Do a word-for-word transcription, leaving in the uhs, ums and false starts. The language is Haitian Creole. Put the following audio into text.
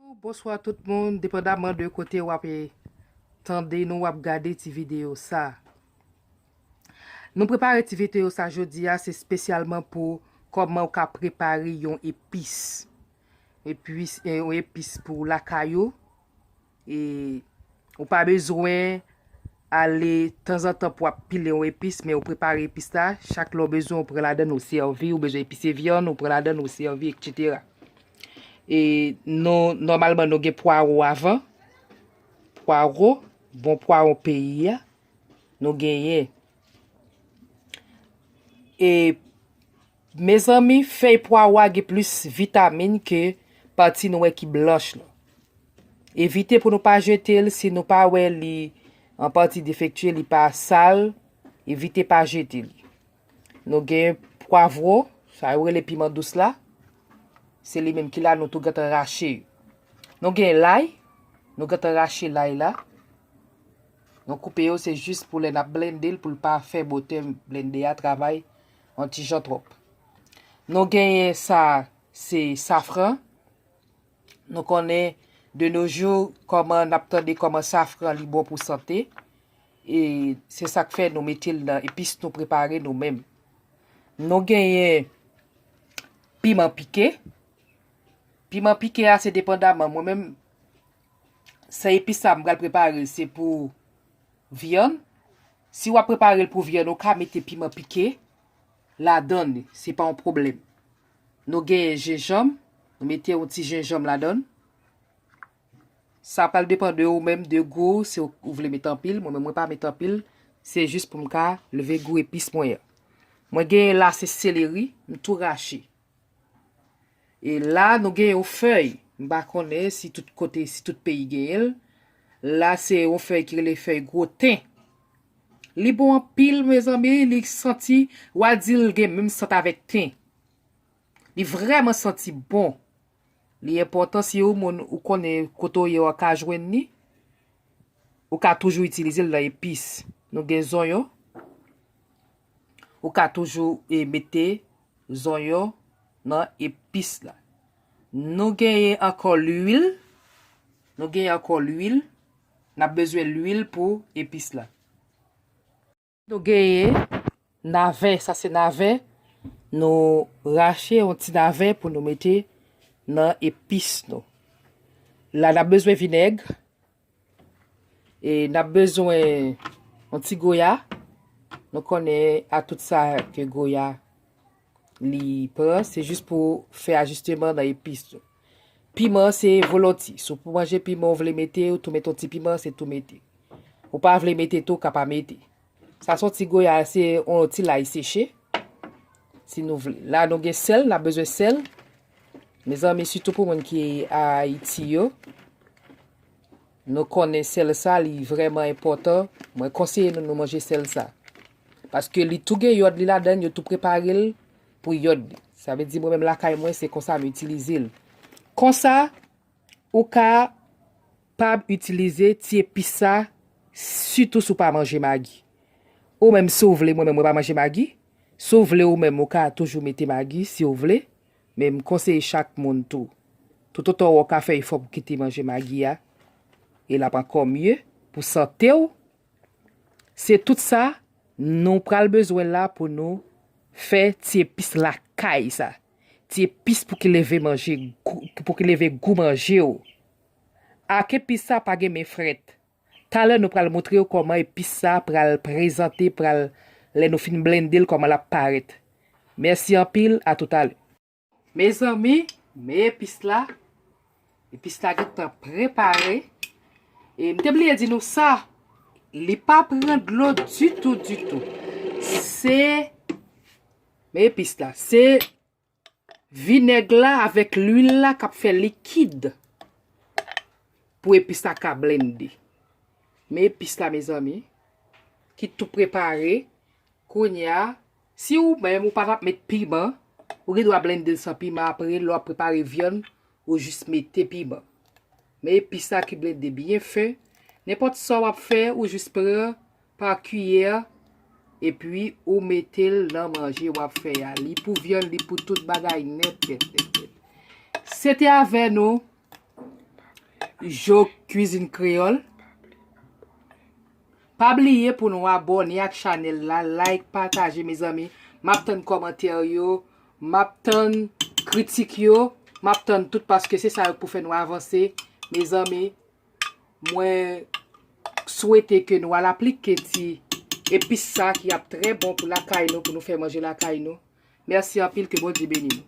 Bonswa tout moun, depandaman de kote w ap tande nou, w ap gade ti videyo sa. Nou prepare ti videyo sa jodi a, se espesyalman pou kòman w ka prepare yon epis. Epis, eh, yon epis pou lakay ou. E ou pa bezwen ale tanzantan pou w ap pile yon epis, men ou prepare epis la. Chak lè w bezwen, ou pran ladann, ou sèvi, ou bezwen epise vyann, ou pran ladann, ou sèvi, etsetera. E nou, nòmalman, nou gen pwawo avan. Pwawo, bon pwawo peyi a. Nou genyen. E, mezanmi, fèy pwawo a gen plis vitamin ke pati nou wè ki blanch lan. Evite pou nou pa jete l, si nou pa wè li an pati defektye, li pa sal, evite pa jete li. Nou gen pwavwo, sa yo rele piman dous la. Se li menm ki la, nou tou gentan rache. Nou gen lay, nou gentan rache lay la. Nou koupe yo, se jis pou lè n ap blende l, pou l pa fè botè blende a travay yon ti jan twòp. Nou genyen sa, se safran. Nou konnen de nos jours, kòman n ap tande kòman safran li bon pou sante. E se sa k fè nou mete l nan epis nou prepare nou menm. Nou genyen piman pike. Piman pike a, se depandaman. Mwen menm, se epis sa m pral prepare, se pou vyann. Si w ap prepare l pou vyann, ou ka mete piman pike ladann li, se pa yon pwoblèm. Nou genyen jenjanm, nou mete yon ti jenjanm ladann. Sa pral depann de ou menm, de gou, si w, ou vle mete anpil. Mwen menm, mwen pa mete anpil. Se jis pou m ka leve gou epis mwen an. Mwen genyen la, se seleri, m tou rache. E la, nou gen yon fèy. M pa konnen si tout kote, si tout peyi genyen l. La, se yon fèy ki rele fèy gwo ten. Li bon anpil, mezanmi. Li santi, w a di l gen menm sant avèk ten. Li vrèman santi bon. Li enpòtan si yon moun ou konnen kote w ye w ka jwenn li, ou ka toujou itilize l nan epis. Nou gen zonyon, ou ka toujou, e, mete zonyon nan epis la. Nou genyen ankò lwil, nou genyen ankò lwil, n ap bezwen lwil pou epis la. Nou genyen navè, sa se navè. Nou rache yon ti navè pou nou mete nan epis nou. La, n ap bezwen vinèg. E n ap bezwen yon ti goya. Nou konnen a tout sa ke goya li pran, se jis pou fè ajisteman nan epis nou. Piman se volonti. Si w pou manje piman, w vle mete, ou tou mete yon ti piman, se tou mete. Ou pa vle mete tou, w ka pa mete. Sa se yon ti goya, se yon ti lay seche. Si nou vle. La, nou gen sèl, n ap bezwen sèl. Mezanmi, sitou pou moun ki Ayiti yo, nou konnen sèl sa, li vrèman enpòtan. Mwen konseye nou, nou manje sèl sa. Paske li tou gen yòd li ladann, yo tou prepare l pou yòd li. Sa vle di, mwen menm lakay mwen, se konsa m itilize l. Konsa, ou kapab itilize ti epis sa, sitou si w pa manje magi. Ou menm, si w vle, mwen menm, mwen pa manje magi. Si w vle, ou menm, ou ka toujou mete magi, si w vle. Men m konseye chak moun tou. Toutotan w ka fè efò pou kite manje magi a, e l ap ankò mye pou sante w. Se tout sa nou pral bezwen la pou nou fè ti epis lakay sa. Ti epis pou ki leve manje, pou ki leve gou manje w. Ak epis sa pa gen men frèt. Talè nou pral montre w kòman epis sa pral prezante, pral, lè nou fin blende l, kòman l ap parèt. Mèsi anpil, a toutalè. Mezanmi, men epis la. Epis la gentan prepare. E m te bliye di nou sa, li pa pran dlo ditou, ditou. Se, men epis la, se vinèg la avèk lwil la k ap fè likid pou epis la ka blende. Men epis la, mezanmi, ki tou prepare. Kounye a, si ou menm ou pa t ap met piman, ou gen dwa blende l san piman apre, lè w ap prepare vyann, ou jis mete piman. Men epis sa ki blende byen fen, nenpòt sa w ap fè, ou jis pran pa kiyè, epi ou mete l nan manje w ap fè a. Li pou vyann, li pou tout bagay nèt, nèt, nèt, nèt. Se te avè nou, Jo Kwizin Kreyòl. Pa bliye pou nou abòne ak chanèl la, like, pataje, mezanmi. M ap tann kòmantè yo, m ap tann kritik yo, m ap tann tout paske se sa yo k pou fè nou avanse. Mezanmi, mwen swete ke nou al aplike ti epis sa ki ap trè bon pou lakay nou, pou nou fè manje lakay nou. Mèsi anpil, ke Bondye beni nou.